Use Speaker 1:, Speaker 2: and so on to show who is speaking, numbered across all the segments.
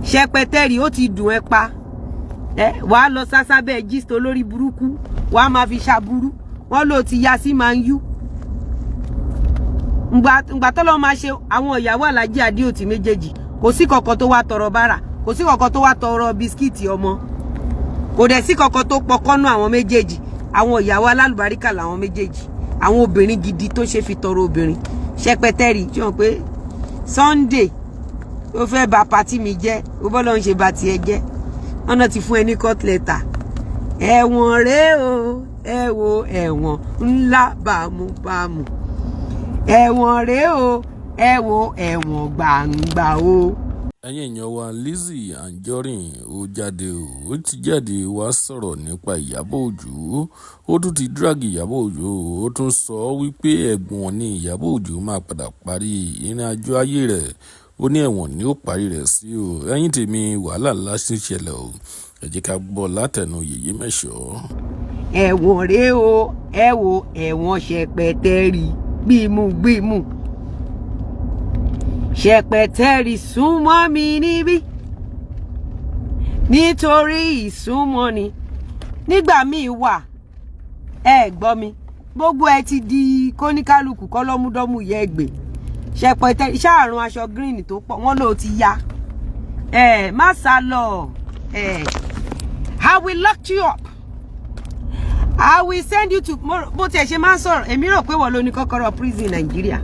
Speaker 1: Ṣẹpẹtẹrì, ó ti dùn ẹ́ pa. Ẹ wàá lọ sásábẹ́ gist olórí burúkú, wàá máa fi ṣàbúrú. Wọ́n lò ti ya sí Man U. Ngbà tọ́lọ́ máa ṣe àwọn ìyàwó Alhaji Adéòtí méjèèjì, kò sí kankan tó wá tọrọ bárà, kò sí kankan tó wá tọrọ bisikíìtì ọmọ, kò dẹ̀ sí kankan tó pọkọ́nú àwọn méjèèjì. Àwọn ìyàwó alálùbáríkà làwọn méjèèjì, àwọn obìnrin gidi tó ṣe fi tọrọ obìnrin. Ṣẹpẹtẹrì, tí wọn pé Sunday ó fẹ́ bà party mi jẹ́, ó bọ́ lọ́n ṣe bà tiẹ̀ jẹ́. Wọn náà ti fún ẹ ní court letter. Ẹ̀wọ̀n rèé o, ẹ wo ẹ̀wọ̀n ńlá bámúbámú. Ẹ̀wọ̀n rèé o, ẹ wo ẹ̀wọ̀n gbàǹgbà o.
Speaker 2: Ẹ̀yin èèyàn wa, Lizzy Anjorin ó jáde o, ó ti jáde wá sọ̀rọ̀ nípa Ìyábọ̀ Òjó. Ó tún ti drag Ìyábọ̀ Òjó. Ó tún sọ wípé ẹ̀wọ̀n ni Ìyábọ̀ Òjó máa padà parí ìrìn àjò ayé rẹ̀. Ó ní ẹ̀wọ̀n ni ó parí rẹ̀ sí o. Ẹ̀yin tèmi, wàhálà ńlá sì ṣẹlẹ̀ o. Ẹ jẹ́ ká gbọ́ látẹnu Yèyé Mẹ́ṣọ̀.
Speaker 1: Ẹ̀wọ̀n rèé o, ẹ wo ẹ̀wọ̀n Ṣẹpẹtẹrì gbìmùgbìmù. Ṣẹpẹtẹrì, súnmọ́ mi níbí, nítorí ìsúnmọ́ ni. Nígbà míì wà, ẹ gbọ́ mi, gbogbo ẹ ti di kóníkálukú kọ́lọ́múdọ́mù yẹ gbé. Ṣẹpẹtẹrì ṣáàrùn aṣọ green tó pọ̀, wọ́n ló ti ya. Ẹ má sá lọ. Ẹ, I will lock you up, I will send you to. Bó tiẹ̀ ṣe máa ń sọ̀rọ̀, èmi rò pé wọ́n ló ní kọ́kọ́rọ́ prison Nàìjíríà.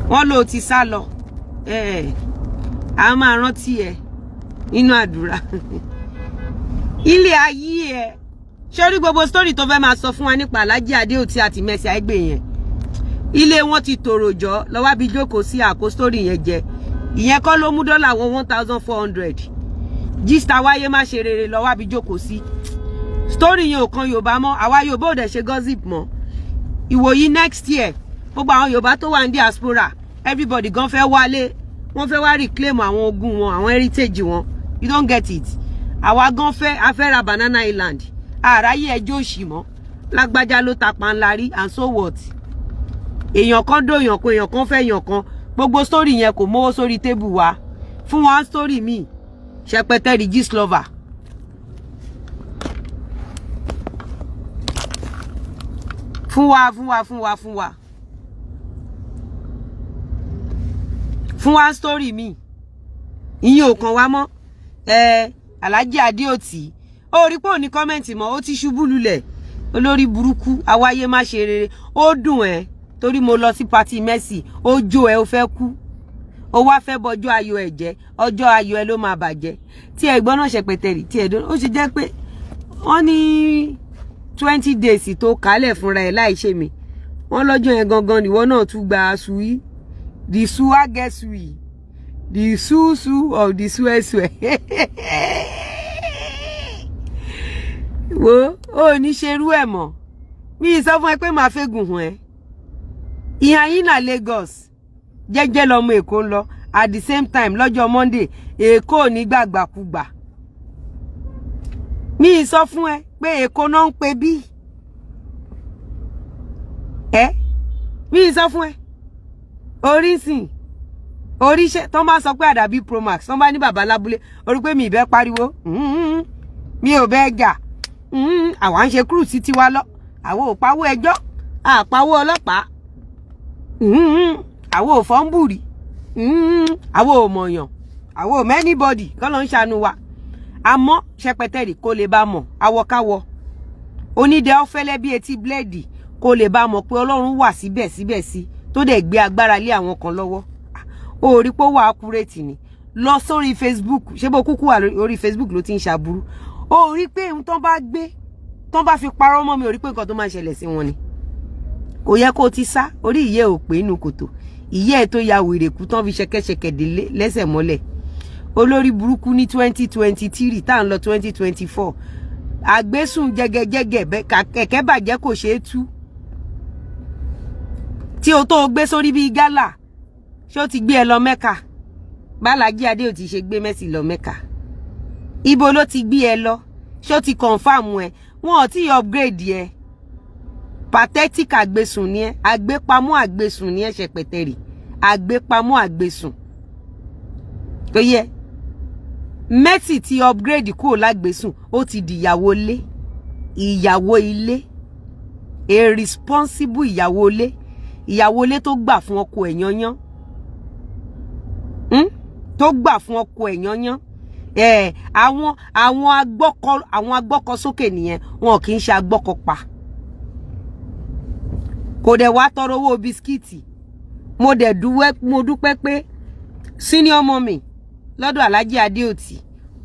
Speaker 1: Wọ́n ló ti sá lọ. Ẹ a máa rántí ẹ nínú àdúrà ilé ayé ẹ. Ṣé orí gbogbo story tó fẹ́ máa sọ fún wa nípa Alhaji Adéòtí àti Mercy Aigbe yẹn, ilé wọn ti tòrò jọ lọ́wọ́ bí jókòó sí àkó story yẹn jẹ. Ìyẹn kọ́ ló mú dọ́là wọn 1,400. Gist àwáyé má ṣe rere lọ́wọ́ bí jókòó sí. Story yẹn ò kan Yorùbá mọ́. Àwa Yorùbá ò dẹ̀ ṣe gossip mọ́. Ìwòyí next year, gbogbo àwọn Yorùbá tó wà ní diaspora, everybody gan fẹ́ wálé, wọ́n fẹ́ wá reclaim àwọn ogún wọn, àwọn heritage wọn. You don't get it. Àwa gan fẹ́, a fẹ́ ra Banana Island. Àráyé ẹjọ́ òṣì mọ́. Lágbájá ló ta panla rí, and so what? Èèyàn kan dòyàn kan, èèyàn kan fẹ́ èèyàn kan. Gbogbo story yẹn kò mówó sórí table wa fún wọn. Story míì, Ṣẹpẹtẹrì gist lover. Fún wa, fún wa, fún wa, fún wa, fún wa story mi, ìyẹn ò kàn wá mọ́. Ẹ Alhaji Adéòtí, ó rí pé ò ní comment mọ́, ó ti ṣubú lulẹ̀. Olórí burúkú awáyé má ṣe rere. Ó dùn ẹ́ torí mo lọ sí party Mercy. Ó jó ẹ, ó fẹ́ kú, ó wá fẹ́ bọjọ́ ayọ̀ ẹ̀ jẹ́. Ọjọ́ ayọ̀ ẹ ló máa bàjẹ́. Tí ẹ gbọ́n náà, Ṣẹpẹtẹrì, tí ẹ dún, ó ṣe jẹ́ pé wọ́n ní 20 days tó kálẹ̀ fúnra ẹ̀ láì ṣe mi. Wọ́n lọ́jọ́ yẹn gangan nìwọ náà tún gba sùúì, the suwa get sui, the su su of the suesue. Wo, ó ní ṣerú ẹ̀ mọ́. Mi ì sọ fún ẹ pé màá fẹ́gùn hùn ẹ́. Ìhà yín náà, Lagos jẹ́jẹ́ lọmọ Èkó ń lọ. At the same time, lọ́jọ́ Monday, Èkó ò ní gbàgbàkúgbà. Mi ì sọ fún ẹ pé Èkó náà ń pe bí ẹ. Mi ì sọ fún ẹ orísìn oríṣẹ́ tó máa sọ pé àdàbí Promax tó bá ní bàbá lábúlé orí pé mi ì bẹ́ pariwo, mi ò bẹ́ jà. Àwa ń ṣe cruise tiwa lọ. Àwọn ò pawó ẹjọ́, àpawó ọlọ́pàá, àwọn ò fọ́nbùrì, àwọn ò mọ̀yàn, àwọn ò mọ anybody kọ́ ló ń ṣàánú wa. Àmọ́ Ṣẹpẹtẹrì, kó lè bá mọ̀ awọkáwọ onídẹ ọ̀fẹ́lẹ́ bí etí búlẹ́ẹ̀dì, kó lè bá mọ̀ pé Ọlọ́run wà síbẹ̀síbẹ̀ sí tó dẹ̀ gbé agbára lé àwọn kan lọ́wọ́. Ó rí pé ó wà accurate ni. Lọ sórí Facebook, ṣé bó kúkú wà lórí Facebook ló ti ń ṣàbúrú. Ó rí pé ohun tán bá gbé tán bá fi parọ́ mọ́ mi, ò rí pé nǹkan tó máa ń ṣẹlẹ̀ sí wọn ni. Kò yẹ kó o ti sá orí ìyẹ́ ò pé inú kòtò ìyẹ́ ẹ̀ tó ya wèrè kú tán fi ṣẹ̀kẹ̀ṣẹ̀kẹ̀ dé lẹ́sẹ̀ mọ́lẹ̀. Olórí burúkú, ní 2023 tá à ń lọ 2024, àgbésùn jẹgẹjẹgẹ, kẹ̀kẹ́ bàjẹ́, kò ṣeé tú. Tí o tó gbé sórí bíi gálà, ṣé ó ti gbé ẹ lọ Mẹ́kà? Bálájí Adé ò ti ṣe gbé Mercy lọ Mẹ́kà. Ibo ló ti gbé ẹ lọ? Ṣé ó ti confirm ẹ? Wọn ò tí ì upgrade ẹ. Pathetic àgbésùn ni ẹ, àgbépamọ́ àgbésùn ni ẹ. Ṣẹpẹtẹrì, àgbépamọ́ àgbésùn tó yẹ. Mercy ti upgrade kúrò lágbèsùn, ó ti di ìyàwó ilé, ìyàwó ilé, a responsible ìyàwó ilé, ìyàwó ilé tó gbà fún ọkọ ẹ̀ yányán, Tó gbà fún ọkọ ẹ̀ yányán. Ẹ àwọn agbọ́kọ sókè nìyẹn, wọn kì í ṣe agbọ́kọ pa. Kò dẹ̀ wá tọrọ owó biscuit. Mo dẹ̀ dúwẹ́, mo dúpẹ́ pé senior mummy lọ́dọ̀ Alhaji Adéòtí,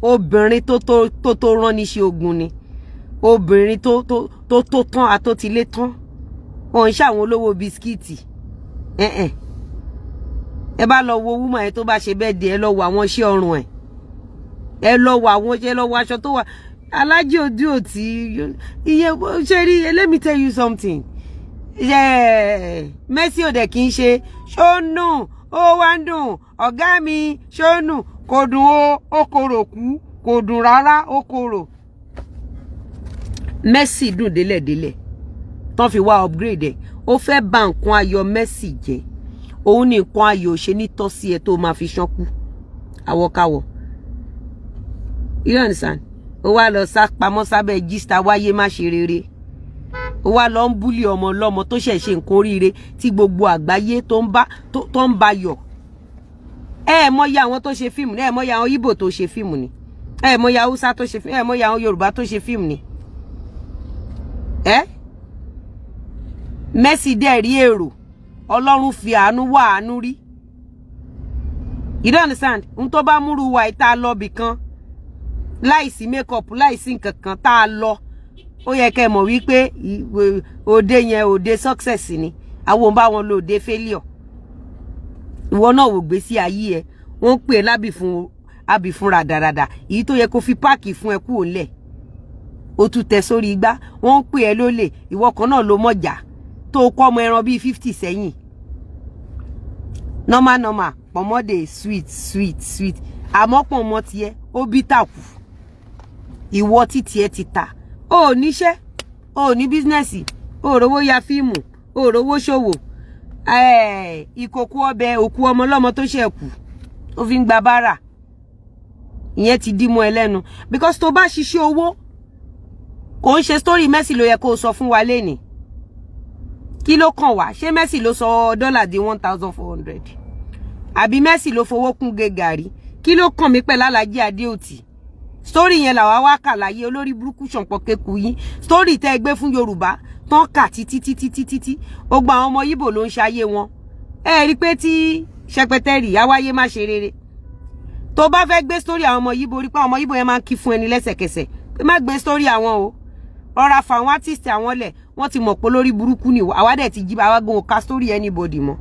Speaker 1: obìnrin tó rán níṣẹ́ ogun ni, obìnrin tó tán atótilé tán. Wọn ń ṣàwọn olówó biscuit. Ẹ ẹ bá lọ wo woman yẹn tó bá ṣe bẹ́ẹ̀ di, ẹ lọ wo àwọn iṣẹ́ ọrùn ẹ̀, ẹ lọ wo àwọn iṣẹ́, ẹ lọ wo aṣọ tó wà. Alhaji Adéòtí iye ṣe rí. Let me tell you something. Mercy òdẹ kì í ṣe ṣónù, ó wá ń dùn ọ̀gá mi ṣónù, kò dùn o, ó korò kú, kò dùn rárá, ó korò. Mercy dùn délẹ̀délẹ̀ tán fi wá upgrade ẹ̀. Ó fẹ́ bà nǹkan ayọ̀ Mercy jẹ́, òun ní nǹkan ayọ̀ ṣe ní tọ́sí ẹ tó máa fi ṣánkú àwọ̀káwọ̀. You understand? Ó wá lọ sá pamọ́ sábẹ́ gista wáyé má ṣe rere, ó wá lọ ń bully ọmọ ọlọ́mọ tó ṣẹ̀ ṣe nǹkan oríire tí gbogbo àgbáyé tó ń bá yọ̀. Ẹ ẹ mọyì àwọn tó ṣe fíìmù ni, ẹ mọyì àwọn Ìgbò tó ṣe fíìmù ni, ẹ mọyì Haúsá tó ṣe fíìmù, ẹ mọyì àwọn Yorùbá tó ṣe fíìmù ni. Ẹ Mercy dẹ̀ rí èrò, Ọlọ́run fi àánú wá àánú rí. You don't understand? N tó bá múru wa ìta lọ bì kan láìsí makeup, láìsí nǹkan kan tá a lọ, ó yẹ kẹ́ ẹ mọ̀ wípé òde yẹn, òde success ni. Àwọn ò bá wọn lọ òde failure. Ìwọ náà wò gbé sí ayé ẹ, wọ́n ń pè é lábì fún àbí fún ràdàràdà, èyí tó yẹ kó fi pack fún ẹ kúrò ńlẹ̀, ó tún tẹ sórí igbá. Wọ́n ń pè ẹ́ lólè, ìwọ kan náà ló mọ̀jà tó kọ́ ọmọ ẹran bíi 50 sẹ́yìn. Normal normal, pọ̀nmọ́ dey sweet sweet sweet, àmọ́ pọ̀nmọ́ tiẹ̀ ó bí tàkù. Ìwọ títí ẹ ti ta, ó níṣẹ́, ó ní business, ó rówó ya fíìmù, ó rówó ṣòwò. Ìkòkò ọbẹ̀ òkú ọmọ ọlọ́mọ tó ṣẹ̀ kú, ó fi ń gba bára. Ìyẹn ti dí mọ́ ẹ lẹ́nu because tó bá ṣiṣẹ́ owó, kò ń ṣe story Mercy ló yẹ kó o sọ fún wa lénìí. Kí ló kàn wá? Ṣé Mercy ló sọ dọ́là di 1,400, àbí Mercy ló fowó kún gé gàrí? Kí ló kàn mí pẹ̀lú Alhaji Adéòtí? Story yẹn làwa wá kà láyé olórí burúkú ṣànpọ̀ kéku yín. Story tẹ́ ẹ gbé fún Yorùbá tán kà títí títí títí tí gbogbo àwọn ọmọ Yíbò ló ń ṣayé wọn. Ẹ rí i pé tí Ṣẹpẹtẹrì àwáyé má ṣe rere, tó bá fẹ́ gbé story àwọn ọmọ Yíbò, rí pé àwọn ọmọ Yíbò yẹn máa ń kí fún ẹni lẹ́sẹ̀kẹsẹ̀ pé má gbé story àwọn o, ọ̀rá fa àwọn artist àwọn lẹ̀. Wọ́n ti mọ̀ pé lórí burúkú ni àwa dẹ̀ ti jí àwa gan ò ka story anybody mọ́.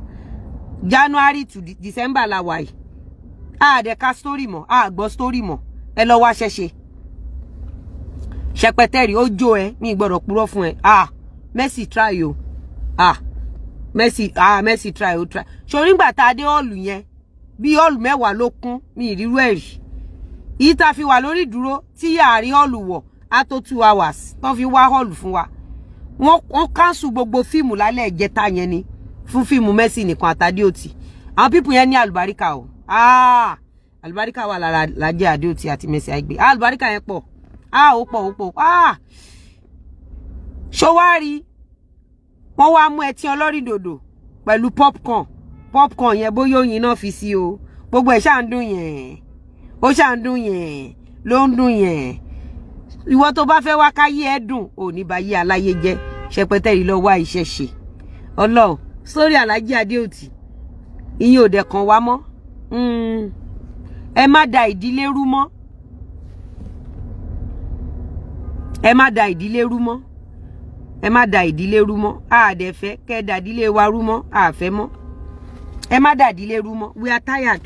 Speaker 1: January to December la wà yìí, a dẹ̀ ka story mọ́, a gbọ́ story mọ́. Ẹ lọ wá ṣẹṣe. Ṣẹpẹtẹrì ó jó ẹ, mi gbọ́dọ̀ purọ́ fún ẹ. Ah, Mercy try o. Ah, Mercy, ah, Mercy try o, try. Ṣorí ngbà tá a dé hall yẹn, bí hall 10 ló kún, mi ìrírú ẹ̀ rí. Yìí tá a fi wà lórí ìdúró tí yàrá hall wọ̀ á tó 2 hours tán fi wá hall fún wa. Wọ́n cancel gbogbo fíìmù lálẹ́ ìjẹta yẹn ni fún fíìmù Mercy nìkan àtàdéòtì. Àwọn people yẹn ní àlùbáríkà o. Ah, àlùbáríkà wà lára Lájẹ́ Adéòtí àti Mercy Aigbe. Ah, àlùbáríkà yẹn pọ̀. Ah, ó pọ̀, ó pọ̀. Ah, ṣọwárí wọ́n wá mú ẹtí ọlọ́rìndòdò pẹ̀lú popcorn. Popcorn yẹn, bóyá oyin náà fi sí o, gbogbo ẹ̀ ṣáà ń dùn yẹn, ó ṣáà ń dùn yẹn, ló ń dùn yẹn. Ìwọ tó bá fẹ́ wá káyé ẹ dùn, ò ní bá yé aláyé jẹ́. Ṣẹpẹtẹ yìí lọ wá iṣẹ́ ṣe. Ọlọ́run sórí Alhaji Adéòtí, ìyẹn ò dẹ̀ kàn wá mọ́. Ẹ má da ìdílé rú mọ́, ẹ má da ìdílé rú mọ́, ẹ má da ìdílé rú mọ́. Àdẹ̀fẹ́ kẹ́ da ìdílé wa rú mọ́, àfẹ́ mọ́. Ẹ má da ìdílé rú mọ́. We are tired.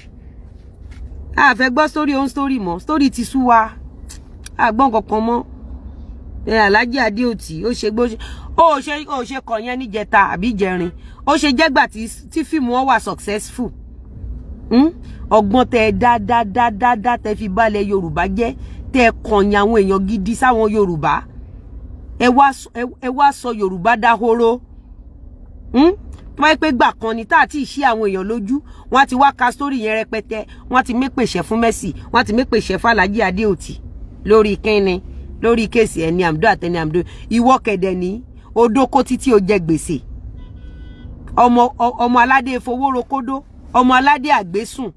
Speaker 1: Àfẹ́ gbọ́ story own story mọ́. Story ti sú wa, àgbọ̀n kankan mọ́. Ẹ Alhaji Adéòtí, ó ṣe gbó, ó ṣe kọ̀ yẹn níjẹta àbí jẹrin, ó ṣe jẹ́gbà tí fíìmù wọn wà successful. Ọgbọ́n tẹ dá dá dá dá dá tẹ fi balẹ̀ Yorùbá jẹ́, tẹ kọ̀yìn àwọn èèyàn gidi sáwọn Yorùbá, ẹ wá sọ Yorùbá dahoro. Tó bá yẹ pé gbà kan ni tá àti ìṣí àwọn èèyàn lójú, wọ́n á ti wá ka story yẹn rẹpẹtẹ, wọ́n á ti mépèsè fún Mercy, wọ́n á ti mépèsè fún Alhaji Adéòtì. Lórí kínni? Lórí case ẹni àmdó àtẹni àmdó. Ìwọ kẹ̀dẹ̀ ní odókó títí o jẹ gbèsè. Ọmọ ọmọ aládé fowó rokódó, ọmọ aládé àgbésùn.